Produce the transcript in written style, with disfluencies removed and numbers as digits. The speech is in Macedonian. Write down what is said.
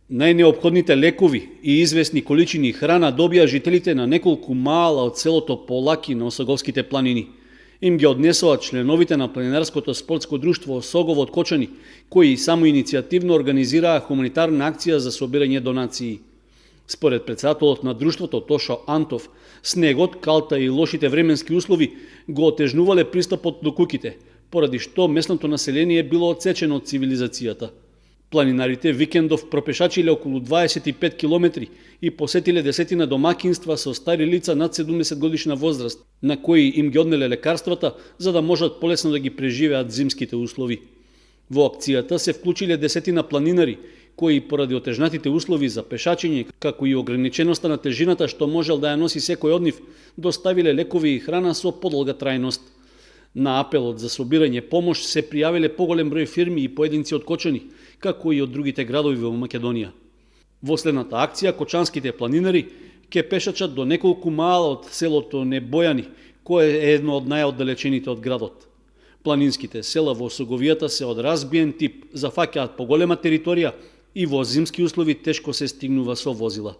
Најнеопходните лекови и известни количини храна добија жителите на неколку мала од селото Полаки на Осоговските планини. Им ги однесоа членовите на планинарското спортско друштво Осогово од Кочани, кои само иницијативно организираа хуманитарна акција за собирање донации. Според председателот на друштвото Тошо Антов, снегот, калта и лошите временски услови го отежнувале пристапот до куќите, поради што местното население било отсечено од цивилизацијата. Планинарите викендов пропешачиле околу 25 километри и посетиле десетина домакинства со стари лица над 70 годишна возраст, на кои им ги однеле лекарствата за да можат полесно да ги преживеат зимските услови. Во акцијата се вклучиле десетина планинари, кои поради отежнатите услови за пешачење, како и ограниченоста на тежината што можел да ја носи секој од нив, доставиле лекови и храна со подолга трајност. На апелот за собирање помош се пријавиле поголем број фирми и поединци од Кочани, како и од другите градови во Македонија. Во следната акција, кочанските планинари ќе пешачат до неколку мала од селото Небојани, кое е едно од најоддалечените од градот. Планинските села во Осоговијата се од разбиен тип, зафаќаат поголема територија и во зимски услови тешко се стигнува со возила.